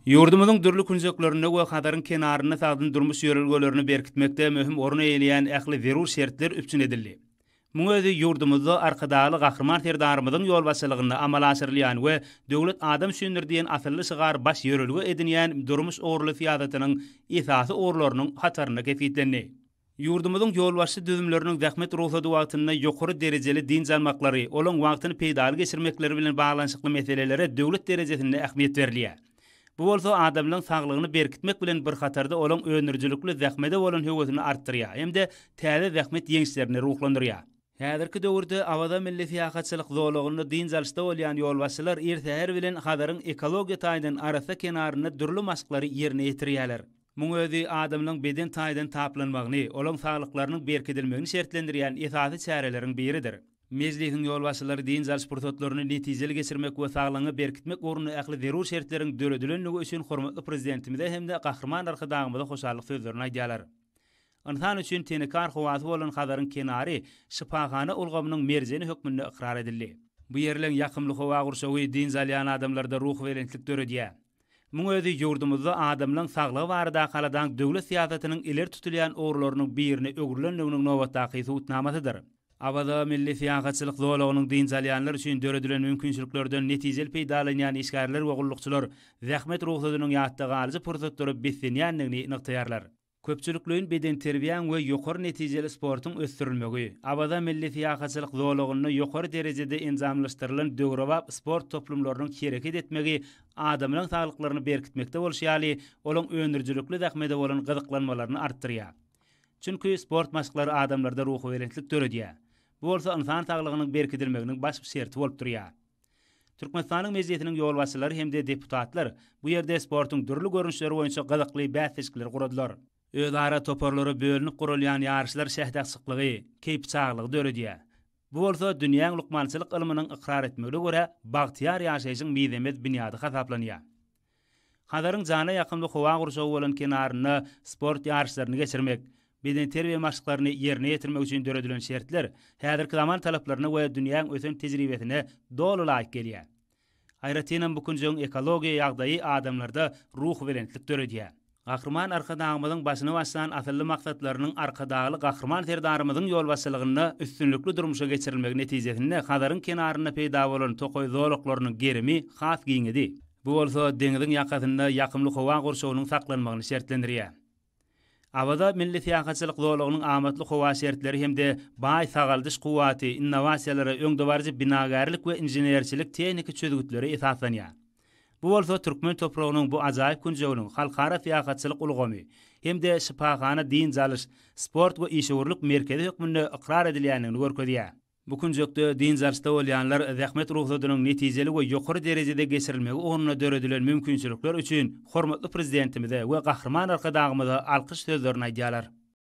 Ýurdumyzyň dürli künjeklerinde we Hazaryň kenarynda sagdyn durmuş ýörelgelerini berkitmekde möhüm orun eýeleýän ähli zerur şertler üpjün edildi. Muň özi ýurdumyzda Arkadagly Gahryman Serdarymyzyň ýolbaşçylygynda amala aşyrylýan we Döwlet adam üçindir diýen asylly şygar baş ýörelge edinýän durmuş ugurly syýasatynyň esasy ugurlarynyň hatarynda kesgitlendi. Ýurdumyzyň ýolbaşçy düzümleriniň zähmet rugsady wagtynda ýokary derejeli dynç almaklary, olaň wagtyny peýdaly geçirmekleri bilen baglanyşykly meselelere döwlet derejesinde ähmiýet berilýär. Bu bolsa adamlaryň saglygyny berkitmek bilen bir hatarda olaň öndürijilikli zähmede bolan höwesini artdyrýar hem-de täze zähmet ýeňişlerine ruhlandyrýar. Häzirki döwürde Awaza milli syýahatçylyk zolagynda dynç alyşda bolýan ýolbaşçylar ir säher bilen Hazaryň ekologiýa taýdan arassa kenarynda dürli maşklary ýerine ýetirýärler. Muň özi adamlaryň beden taýdan taplanmagyny, olaň saglyklarynyň berkidilmegini şertlendirýän esasy çäreleriň biridir. Mejlisiň ýolbaşçylary dynç alyş pursatlaryny netijeli geçirmek we saglygyňy berkitmek ugrunda ähli zerur şertleriň döredilendigi üçin hormatly Prezidentimize hem-de Gahryman Arkadagymyza hoşallyk sözlerini aýdýarlar. Ynsan üçin tenekar howasy bolan Hazaryň kenary şypahana ulgamynyň merjeni hökmünde ykrar edildi. Bu ýerleň ýakymly howa gurşawy dynç alýan adamlarda ruhubelentlik döredýär. Muň özi ýurdumyzda adamlaň saglygy baradaky aladaň döwlet syýasatynyň ileri tutulýan ugurlarynyň birine öwrülendiginiň nobatdaky subutnamasydyr. Awaza milli syýahatçylyk zolagynyň dynç alýanlar üçin döredilen mümkinçiliklerden netijeli peýdalanýan işgärler we gullukçylar zähmet rugsadynyň ýatda galyjy pursatlara beslenýändigini nygtaýarlar. Köpçülikleýin bedenterbiýäň we ýokary netijeli sportuň ösdürilmegi, Awaza milli syýahatçylyk zolagynda ýokary derejede enjamlaşdyrylan döwrebap sport toplumlarynyň hereket etmegi adamlaryň saglyklaryny berkitmekde bolşy ýaly, olaň öndürijilikli zähmede bolan gyzyklanmalaryny artdyrýar. Çünki sport maşklary adamlarda ruhubelentlik döredýär. Bu bolsa ynsan saglygynyň berkidilmeginiň baş şerti bolup durýar. Türkmenistanyň Mejlisiniň ýolbaşçylary hem-de deputatlar bu ýerde sportuň dürli görnüşleri boýunça gyzykly bäsleşikleri guradylar. Özara toparlara bölünip guralýan ýaryşlar şähdaçyklygy, keýpiçaglygy döredýär. Bu bolsa dünýäň lukmançylyk ylmynyň ykrar etmegine görä, bagtyýar ýaşaýşyň mizemez binýady hasaplanýar. Hazaryň jana ýakymly howa gurşawy bolan kenarynda sport ýaryşlaryny geçirmek, bedenterbiýe maşklaryny ýerine ýetirmek üçin döredilen şertler häzirki zaman talaplaryna we dünýäň ösen tejribesine doly laýyk gelýär. Aýratynam bu künjegiň ekologiýa ýagdaýy adamlarda ruhubelentlik döredýär. Gahryman Arkadagymyzyň başyny başlan asylly maksatlarynyň Arkadagly Gahryman Serdarymyzyň ýolbaşçylygynda üstünlikli durmuşa geçirilmegi netijesinde Hazaryň kenarynda peýda bolan tokaý zolaklarynyň gerimi has giňedi. Bu bolsa deňziň ýakasynda ýakymly howa gurşawynyň saklanmagyny şertlendirýär. Awaza milli syýahatçylyk zolagynyň amatly howa şertleri hem-de baý sagaldyş kuwwaty innowasiýalara, öňdebaryjy binagärlik we inženerçilik-tehniki çözgütlere esaslanýar. Bu bolsa türkmen topragynyň bu ajaýyp künjeginiň halkara syýahatçylyk ulgamy hem-de şypahana dynç alyş, sport we işewürlik merkezi hökmünde ykrar edilýändigini görkezýär. Bu künjekde dynç alyşda bolýanlar zähmet rugsadynyň netijeli we ýokary derejede geçirilmegi ugrunda döredilen mümkinçilikler üçin hormatly Prezidentimize we Gahryman Arkadagymyza alkyş sözlerini aýdýarlar.